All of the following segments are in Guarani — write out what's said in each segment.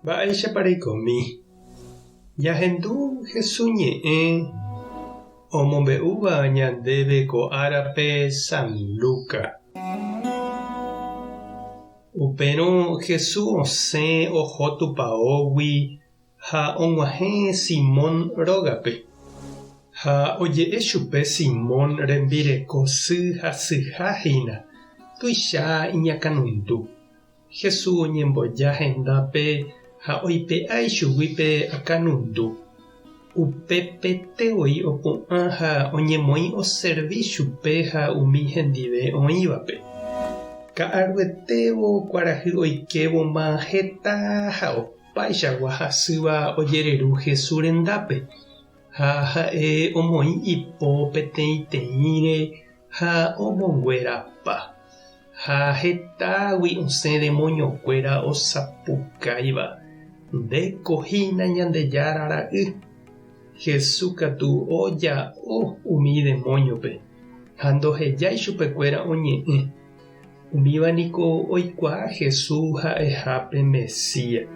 Mba'éichapa reikomi? Ñahendu Hesu ñe'ẽ omombe'úva ñandéve ko árape San Luca. Upérõ Hesu osẽ oho tupaógui ha og̃uahẽ Simón rógape. Ha oje'e chupe Simón rembireko sy hasyha hína, tuicha iñakãnundu. Jesús oñemboja hendápe ha oipe'a ichugui pe akãnundu. Upepete voi opu'ã ha oñemoĩ oservi chupe ha umi hendive oĩvape. Ka'aruetévo kuarahy oikévoma heta ha opaichagua hasýva ojereru Jesús rendápe, ha ha'e omoĩ ipo peteĩteĩre ha omonguerapa. Ha hetágui osẽ demoniokuéra osapukáiva, Ndéko hína Ñandejára Ra'y! Jesús katu oja'o umi demóniope ha ndohejái chupekuéra oñe'ẽ. Umíva niko oikuaa Jesús ha'eha pe Mesías.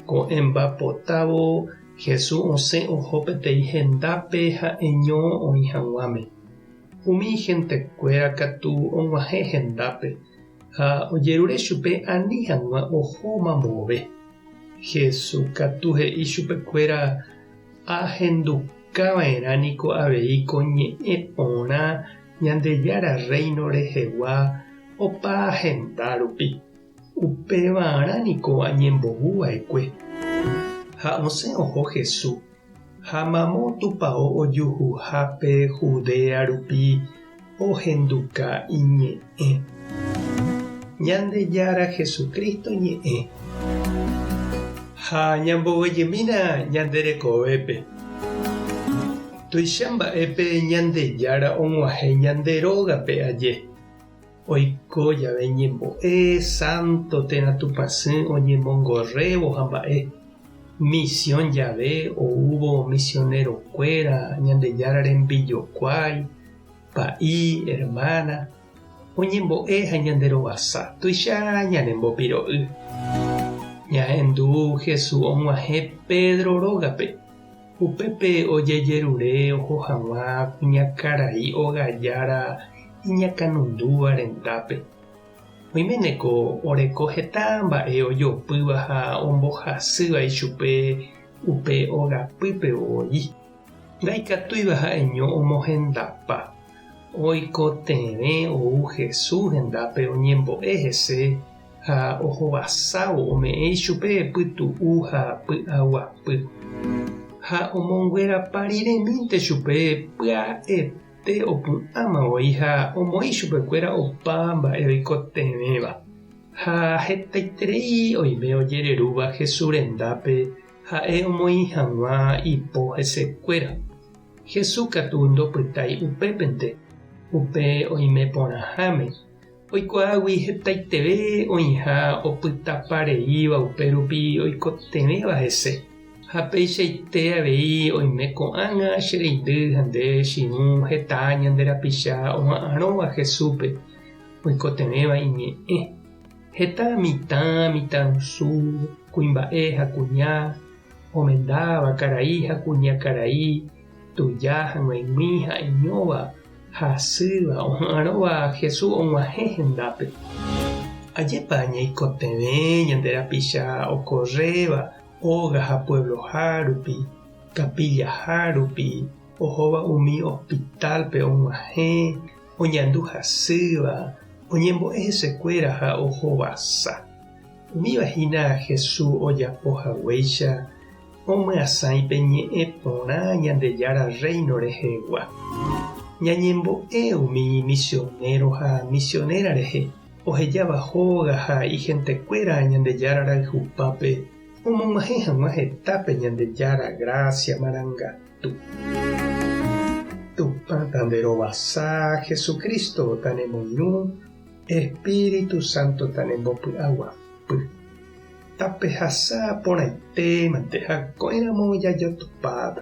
Ko'ẽmbapotávo Jesús osẽ oho peteĩ hendápe ha'eño oĩ hag̃uáme. Umi hentekuéra katu og̃uahẽ hendápe ha ojerure chupe ani hag̃ua oho mamove. Jesús katu he'i chupekuéra, Ahendukava'erã niko avei ko ñe'ẽ porã Ñandejára Rréino rehegua opa henda rupi. Upevarã niko añembovu va'ekue. Ha osẽ oho Jesús. Ha mamo tupao ojuhuhápe Judea rupi ohenduka iñe'ẽ. Ñandejára Jesucristo ñe'ẽ. Ha ñamboguejymína ñande rekovépe. Tuicha mba'épe Ñandejára og̃uahẽ ñande rógape aje. Oiko jave ñembo'e, sánto térã Tupãsy oñemongorrévo ha mba'e. Misión jave oúvo misionero-kuéra Ñandejára rembijokuái, pa'i, hermana, oñembo'e ha ñanderovasa tuicha ñanembopiro'y. Ñahendu Jesús og̃uahẽ Pedro rógape, upépe ojejerure oho hag̃ua kuñakarai ogajára iñakãnundúva rendápe. Oiméneko oreko heta mba'e ojopýva ha ombohasýva ichupe upe ogapýpe voi. Ndaikatúiva ha'eño omohendapa. Oikotevẽ ou Jesús hendápe oñembo'e hese ha ohovasávo ome'ẽ ichupe pytu'u ha py'aguapy. Ha omonguerapa riremínte chupe pya'ete opu'ãma voi ha omoĩ chupekuéra opa mba'e oikotevẽva. Ha hetaiterei oime ojererúva Jesús rendápe Ha'e omoĩ hag̃ua ipo hesekuéra. Jesús katu ndopytái upépente, upe oime porãháme, oikuaágui hetaiteve oĩha opytapareíva upérupi oikotevẽva hese. Ha peichaite avei oime ko'ág̃a che reindy ha nde che irũ heta ñande rapicha oha'arõva Jesúspe, oikotevẽva iñe'ẽ. Heta mitã, mitãrusu, kuimba'e ha kuña, omendáva, karai ha kuñakarai, tuja ha g̃uaig̃ui ha'eñóva, hasýva, oha'arõva Jesús og̃uahẽ hendápe. Ajépa ñaikotevẽ ñande rapicha okorréva óga ha puebloha rupi, kapillaha rupi, ohóva umi hospital-pe og̃uahẽ, oñandu hasýva, oñembo'e hesekuéra ha ohovasa. Umíva hína Jesús ojapo haguéicha omyasãi pe ñe'ẽ porã Ñandejára Rréino rehegua. Ñañembo'e umi misionéro ha misionéra rehe, ohejáva hóga ha ihentekuéra Ñandejára rayhupápe omog̃uahẽ hag̃ua hetápe Ñandejára grásia marangatu. Tupã tanderovasa, Jesucristo tanemoirũ, Espíritu Santo tanembopy'aguapy. Tapehasa porãite mante ha ko'ẽramo jajotopáta.